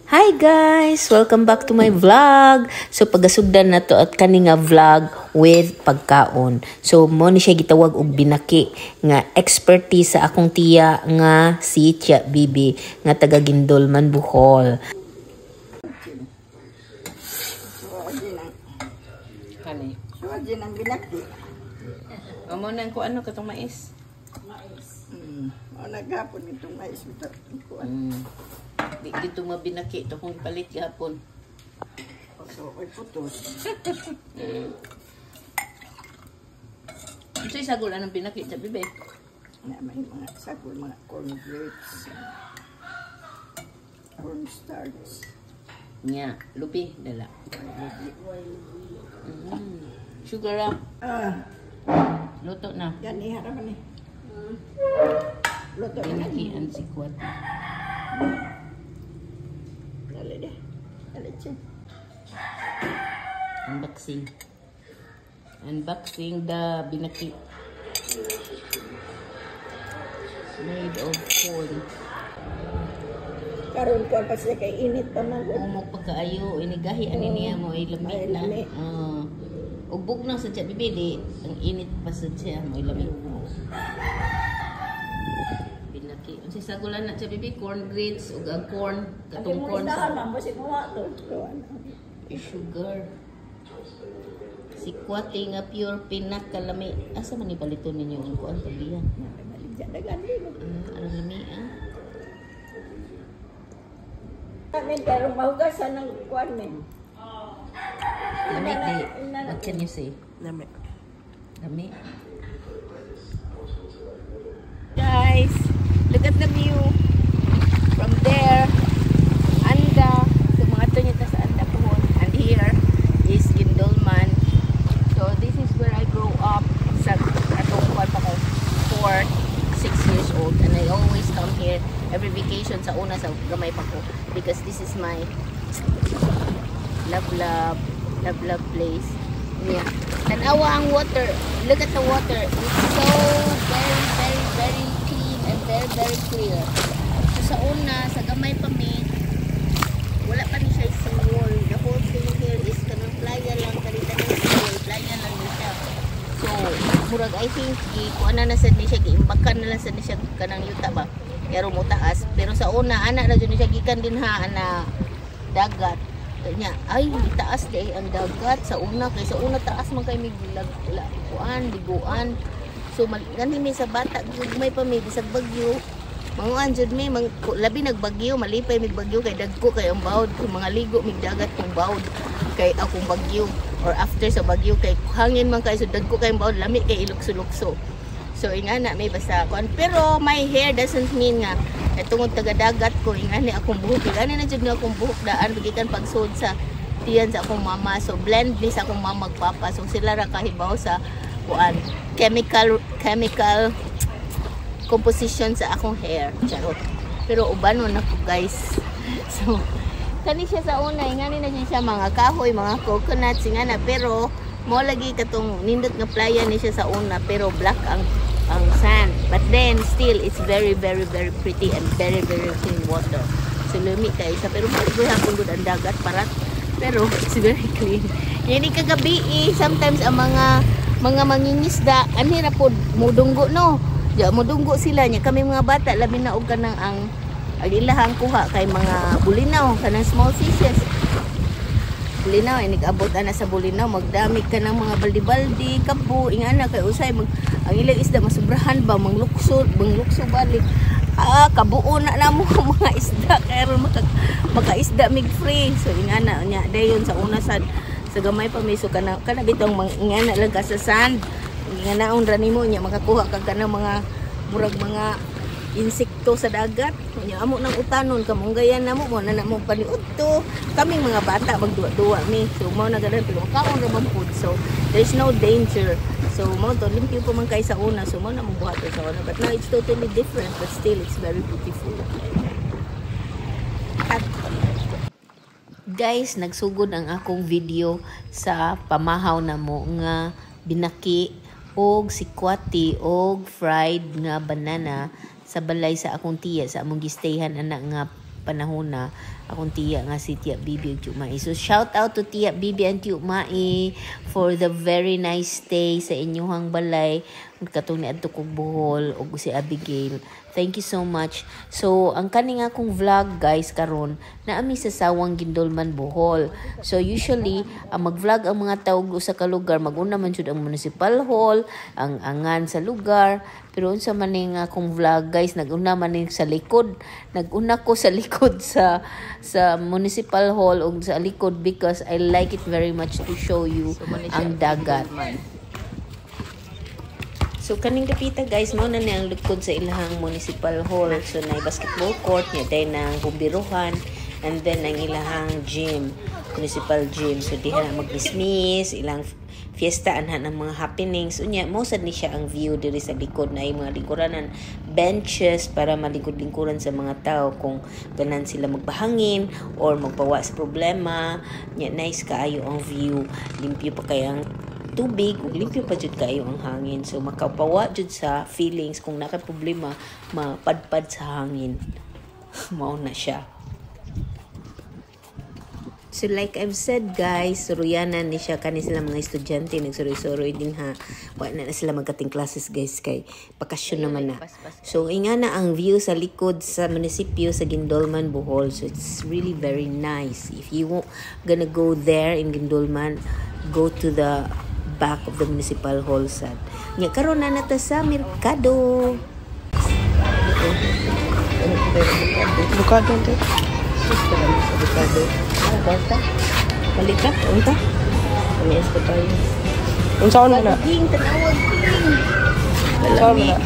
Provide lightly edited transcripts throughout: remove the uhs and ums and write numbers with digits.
Hi guys! Welcome back to my vlog! So pagasugdan na to at kani nga vlog with pagkaon. So mo ni siya gitawag og binaki nga expertise sa akong tiya nga si Tia Bibi nga taga Guindulman, Bohol. Kani. Suwag din ang binaki. Amo nang ko ano katong mais. O naghapon itong mais ito. Kuan. Di dito mabinaki to kung palit gihapon. So, ay putos. Unsay sagol anong binaki sa bibe? Na may mga sagol, mga corn grapes. Corn starch. Nya, lupi dala. Sugar ah. Ah, Luto na. yan iharapan eh. Luto na. Binakian si Kwat. Dali de. Dali siya. Unboxing. Unboxing the binaki. Made of corn. Karon ko pa siya kay init pa man. Umok pagkaayo, inigahi ani niya mo ay lami Ay, na. lami. Ah. Ugbog na sa tiya bibi di ang init pa sa tiya mo ay lami. Binaki. Unsay sagulan na tiya bibi, corn grits ug ang corn katong corn sa Kuan. sugar. Si Kwate nga pure pinakalami. Asa man ni paliton ninyo ang kuan tabihan? Baligya dagan din. Ah, arang lami ah. Amin pero mahugasan ng kuan men. Lami di. What can you say? Lami. Lami. Guys, look at the view from there. Anda. So mga to niya sa Anda pohon. And here is Guindulman. So this is where I grew up sa atong kuan pa ko 4, 6 years old, and I always come here every vacation sa una sa gamay pa ko because this is my love, love, love, love place. Yeah. Tanawa ang water. Look at the water. It's so very, very, very clean and very, very clear. So sa una, sa gamay pa mi, wala pa ni siya seawall. The whole thing here is kanang playa lang, kalita ng seawall, playa lang ni siya. So, murag I think gi kuan na sad ni siya, giimbakan na lang sad ni siya kanang yuta ba. Pero mo taas, pero sa una ana ra jud ni siya gikan din ha ana dagat. Kanya ay taas di ay ang dagat sa una kay sa una taas man kay mig lag, kuan liguan. So gani mi sa bata gugmay pa mi bisag bagyo. Manguan jud mi mang, labi nagbagyo, malipay mig bagyo kay dagko kay ang bawd kung mga ligo mig dagat kung bawd kay akong bagyo or after sa bagyo kay hangin man kay so dagko kay ang bawd, lami kay ilukso-lukso. So ingana may basta kuan, pero my hair doesn't mean nga eh, tungod taga dagat ko ingani akong buhok, ingani na jud nga akong buhok daan gikan pagsud sa tiyan sa akong mama. So blend ni sa akong mama magpapa, so sila ra kahibaw sa kuan chemical chemical composition sa akong hair. Charot. Pero ubanon na ko, guys. So kani siya sa una, ingani na siya mga kahoy, mga coconuts ingana, pero mo lagi katong nindot nga playa ni siya sa una, pero black ang sand. But then still it's very, very, very pretty and very, very clean water. So lumi kay siya, pero mo hapon gud ang dagat parat, pero it's very clean. Yani kagabi eh, sometimes ang mga mangingisda anhi ra pod mudunggo no. Ja mudunggo sila nya kami mga bata labi na og kanang ang ilahang kuha kay mga bulinaw, kanang small fishes. Bulinaw ay nag-abot ana sa bulinaw, magdami ka ng mga baldi-baldi, kabo, ingana kay usay mag ang ilang isda masubrahan ba, manglukso, manglukso balik. Ah, kabuo na namo ang mga isda kay aron maka makaisda mig free. So ingana nya dayon sa una sa gamay pa mi, so kana kana bitong ingana lang ka sa sand. Inganaon ra nimo nya makakuha ka kanang mga murag mga insekto sa dagat. Nya amo nang utanon kamunggayan namo mo na namo paniudto. Kaming mga bata magduwa-duwa mi. So mao na ganun, pero kaon ra man pud. So there's no danger. So mao to limpyo pa man kay sa una. So mao na mo buhaton sa una. But now it's totally different, but still it's very beautiful. At Guys, nagsugod ang akong video sa pamahaw na mo nga binaki og sikwati og fried nga banana sa balay sa akong tiya sa among gistayhan ana nga Panahon na akong tiya nga si Tiya Bibi ug Tiyo Mai. So shout out to Tiya Bibi and Tiyo Mai for the very nice stay sa inyuhang balay katong niadto kog Bohol ug si Abigail. Thank you so much. So ang kani nga akong vlog, guys, karon naami sa Sawang, Guindulman, Bohol. So usually ang mag-vlog ang mga tao sa ka lugar, maguna man jud ang municipal hall, ang angan sa lugar. Pero unsa man ni nga akong vlog, guys, naguna man ni sa likod. Naguna ko sa likod sa municipal hall ug sa likod because I like it very much to show you ang dagat. So kaning kapita, guys, mao na ni ang likod sa ilahang municipal hall. So na basketball court niya dahil ng bumbiruhan and then ang ilahang gym, municipal gym. So diha na magmismis, ilang fiesta anha ng mga happenings. Unya mao sad ni siya ang view diri sa likod na mga lingkuranan, benches para malingkod-lingkuran sa mga tao kung ganan sila magbahangin or magpawa sa problema. Nya nice kaayo ang view, limpyo pa kay ang tubig ug limpyo pa jud kaayo ang hangin. So makapawa jud sa feelings kung naka problema, mapadpad sa hangin. Mao na siya. So like I've said, guys, suruyanan ni siya kani sila mga estudyante nagsuroy-suroy din ha. Wa na na sila magkating classes, guys, kay bakasyon naman na. So inga na ang view sa likod sa munisipyo sa Guindulman, Bohol. So it's really very nice. If you gonna go there in Guindulman, go to the back of the municipal hall sad. Nya karon na nata sa merkado. Avocado to. Avocado. Ah, kwarta. Balik ka, unta. Pamis pa tayo. Unsaon man na? King, tanawag, king. Unsaon man na?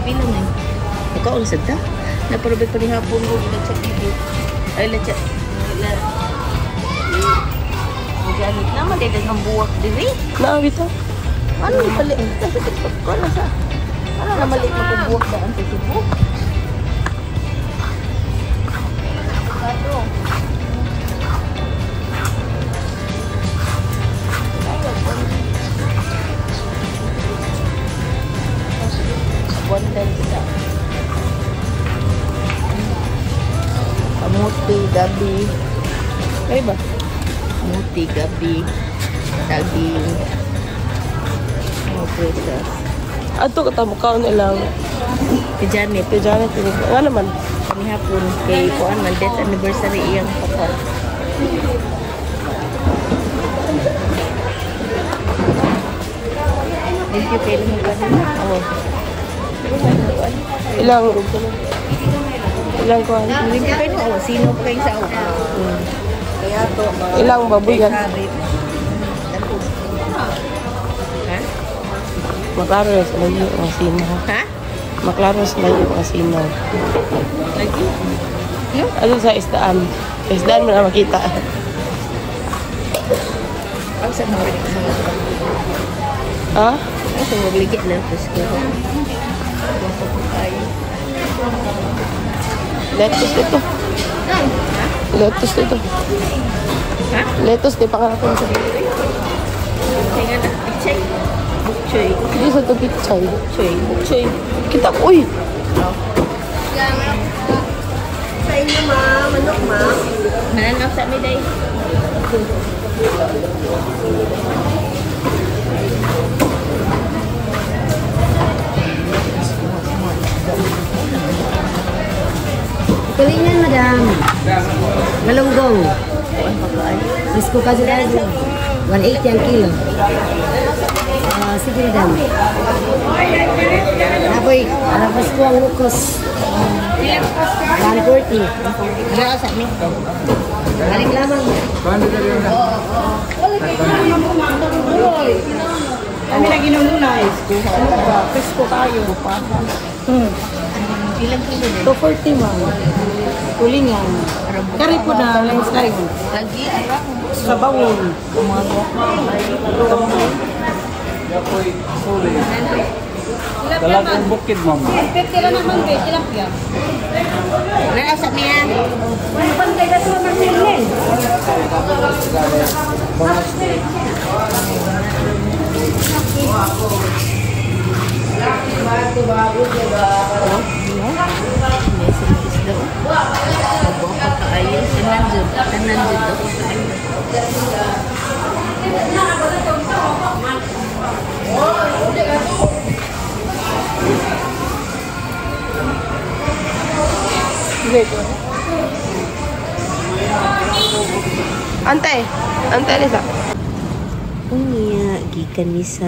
Pila man. Nakaon sad ta? Naparabay pa ni hapon ko sa TV. Ay, latsa. La. Ganit na man daghang buwak diri. Naa bitaw. Ano ni pala? Kasi ko na sa. Ano na mali magbuwak daan sa Cebu? Avocado. Abundant sa. Kamuti, gabi. Ay ba? Kamuti, gabi. Saging. Mga presas. Adto ka ta mukaon ilang Si Janet, kay Janet ini. Nga naman. Hapon kay kuan man, death anniversary iyang papa. Thank you kay mo kanin. Oh. Ilang ilang kuan? Thank you kay mo. Sino pa kayo sa ako? Kaya to Ilang baboy yan. Ha? Maklaro sa layo ang sinaw. Ha? Maklaro sa layo ang sinaw. Lagi? Ano sa isdaan? Sa isdaan mo na makita. Ang sa mga mga Ha? Ang sa magligit na presko. Lettuce dito. Lettuce dito. Ha? Lettuce di pa ka natin sa Tingnan na, pichay. Bukchoy. Hindi sa to pichay. Bukchoy. Bukchoy. Kita ko, uy! Sa inyo, ma'am. Manok, ma'am. Mananaw sa mi day. Kulingan, madam. Malunggong. Presko pa sila. 180 ang kilo. Ah, sige, madam. Napoy, tapos ko ang lukos. 140. Mananaw sa mi. Balik lamang. Kami lagi nung lunay. Presko tayo. Ilang kilo din? 240, ma'am. Kulingan. Kari po na, lines tayo. Lagi, ara. Sa bawon. Dalagang bukid, ma'am. Mananaw sa mi ah. Tanan dito ko kayo. Ante. Ante, Lisa. Unya, gikan mi sa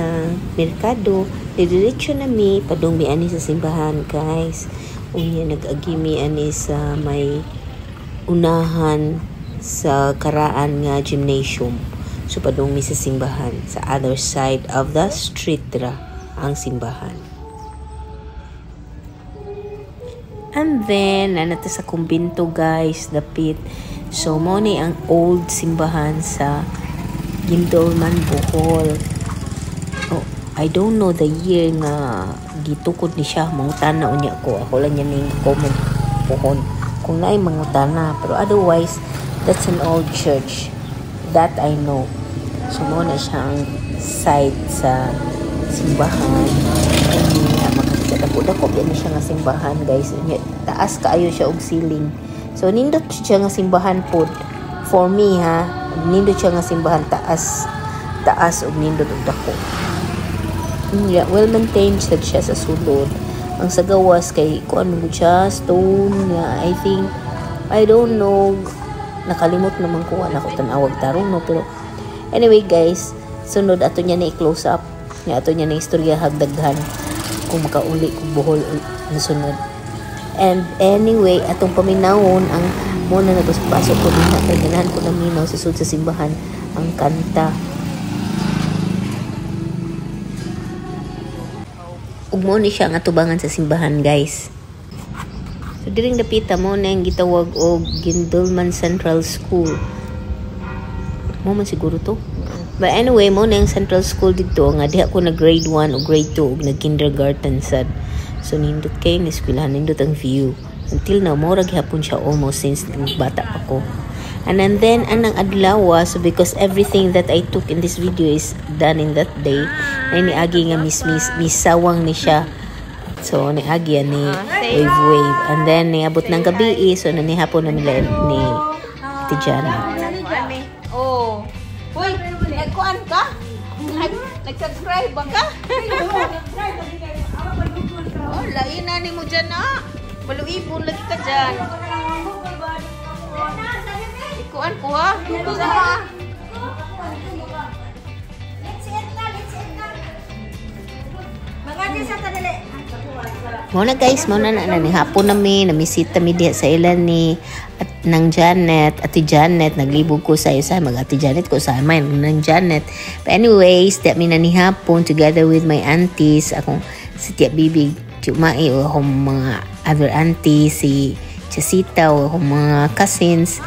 merkado, didiretso na mi, padung mi ani sa simbahan, guys. Unya, nag-agi mi ani sa may unahan sa karaan nga gymnasium. So, padung mi sa simbahan, sa other side of the street ra ang simbahan. And then, nanata sa kumbinto guys, dapit. So, mo ni ang old simbahan sa Guindulman, Bohol. Oh, I don't know the year nga gitukod ni siya. Mangutana unya ko. Ako lang yan yung comment pohon. Kung naay mangutana. Pero otherwise, that's an old church. That I know. So, mo na siya ang site sa simbahan. Unya, makakita ko dako yan siya nga simbahan, guys. Unya, taas kaayo siya og ceiling. So, nindot siya nga simbahan pod. For me, ha, nindot siya nga simbahan, taas taas og nindot og dako. Yeah, well maintained sad siya sa sulod. Ang sa gawas kay kuan mo siya stone nga, I think, I don't know, nakalimot naman ko, wala ko tan-awag tarong no, pero anyway guys, sunod ato niya na i-close up nga ato niya na istorya hagdaghan kung makauli kung Bohol na sunod. And anyway, atong paminawon ang mo na nagpasok ko din na kay ganahan ko na minaw sa sud sa simbahan ang kanta. Ug mo ni siya ang atubangan sa simbahan, guys. So diring dapita mo na ang gitawag og Guindulman Central School. Mo man siguro to. But anyway, mo na ang Central School dito nga diha ko na grade 1 o grade 2 ug nag kindergarten sad. So nindot kay nga eskwelahan, nindot ang view. Until now, mura gihapon siya almost since bata pa ko. And then anang adlaw, so because everything that I took in this video is done in that day, ay niagi nga miss miss misawang ni siya. So niagi ni wave wave. And then niabot ng gabi, eh, so nanihapon na nila ni Ate Janet. Oh. Uy, nagkuan ka? Nag-subscribe ba ka? Oh, lain na ni mo dyan ah. Maluipon lagi ka dyan. Ikuan ko ha. Ikuan ha. Mo na guys, mo na na na hapon nami, namisita mi diha sa ilan ni at nang Janet, Ate Janet, naglibog ko sa isa, mag Ate Janet ko sa may nang Janet. But anyways, di mi na ni hapon together with my aunties, akong si Tia Bibi, Chumai, o akong mga other aunties, si Chasita, o akong mga cousins,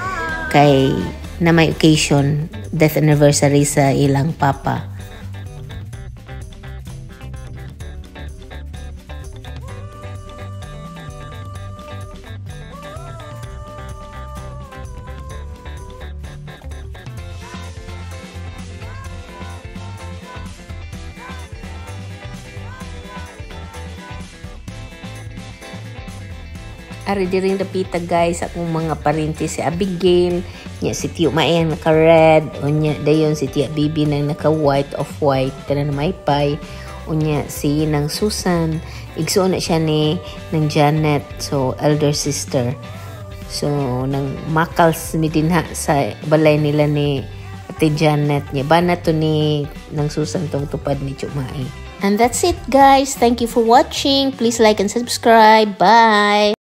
kay na may occasion, death anniversary sa ilang papa. Ari diring dapita guys, akong mga parinti si Abigail, nya si Tio Mae ang naka-red, unya dayon si Tia Bibi nang naka-white of white, tanan may pay, unya si nang Susan, igsuon na siya ni nang Janet, so elder sister. So nang makals mi dinha sa balay nila ni Ate Janet niya. Bana to ni nang Susan tong tupad ni Tio Mae. And that's it guys. Thank you for watching. Please like and subscribe. Bye.